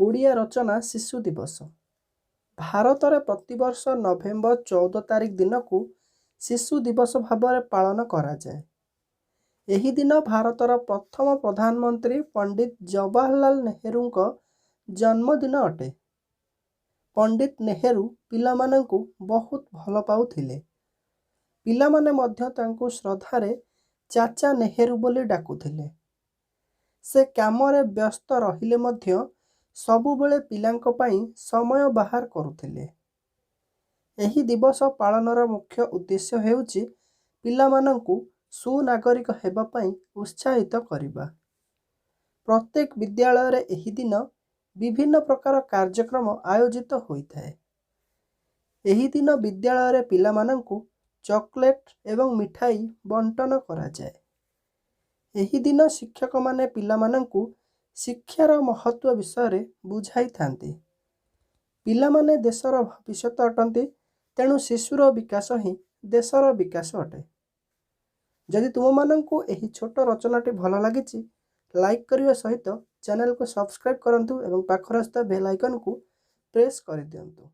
ଓଡ଼ିଆ ରଚନା ଶିଶୁ ଦିବସ। ଭାରତରେ ପ୍ରତିବର୍ଷ ନଭେମ୍ବର 14 ତାରିଖ ଦିନକୁ ଶିଶୁ ଦିବସ ଭାବରେ ପାଳନ କରାଯାଏ। ଏହି ଦିନ ଭାରତର ପ୍ରଥମ ପ୍ରଧାନମନ୍ତ୍ରୀ ପଣ୍ଡିତ ଜବାହରଲାଲ ନେହେରୁଙ୍କ ଜନ୍ମଦିନ ଅଟେ। ପଣ୍ଡିତ ନେହେରୁ ପିଲାମାନଙ୍କୁ ବହୁତ ଭଲ ପାଉଥିଲେ। ପିଲାମାନେ ମଧ୍ୟ ତାଙ୍କୁ ଶ୍ରଦ୍ଧାରେ ଚାଚା ନେହେରୁ ବୋଲି ଡାକୁଥିଲେ। ସେ କାମରେ ବ୍ୟସ୍ତ ରହିଲେ ମଧ୍ୟ ସବୁବେଳେ ପିଲାଙ୍କ ପାଇଁ ସମୟ ବାହାର କରୁଥିଲେ। ଏହି ଦିବସ ପାଳନର ମୁଖ୍ୟ ଉଦ୍ଦେଶ୍ୟ ହେଉଛି ପିଲାମାନଙ୍କୁ ସୁନାଗରିକ ହେବା ପାଇଁ ଉତ୍ସାହିତ କରିବା। ପ୍ରତ୍ୟେକ ବିଦ୍ୟାଳୟରେ ଏହି ଦିନ ବିଭିନ୍ନ ପ୍ରକାର କାର୍ଯ୍ୟକ୍ରମ ଆୟୋଜିତ ହୋଇଥାଏ। ଏହି ଦିନ ବିଦ୍ୟାଳୟରେ ପିଲାମାନଙ୍କୁ ଚକୋଲେଟ୍ ଏବଂ ମିଠାଇ ବଣ୍ଟନ କରାଯାଏ। ଏହି ଦିନ ଶିକ୍ଷକମାନେ ପିଲାମାନଙ୍କୁ ଶିକ୍ଷାର ମହତ୍ତ୍ୱ ବିଷୟରେ ବୁଝାଇଥାନ୍ତି। ପିଲାମାନେ ଦେଶର ଭବିଷ୍ୟତ ଅଟନ୍ତି, ତେଣୁ ଶିଶୁର ବିକାଶ ହିଁ ଦେଶର ବିକାଶ ଅଟେ। ଯଦି ତୁମମାନଙ୍କୁ ଏହି ଛୋଟ ରଚନାଟି ଭଲ ଲାଗିଛି, ଲାଇକ୍ କରିବା ସହିତ ଚ୍ୟାନେଲକୁ ସବସ୍କ୍ରାଇବ୍ କରନ୍ତୁ ଏବଂ ପାଖରେ ଆସୁଥିବା ବେଲ୍ ଆଇକନ୍କୁ ପ୍ରେସ୍ କରିଦିଅନ୍ତୁ।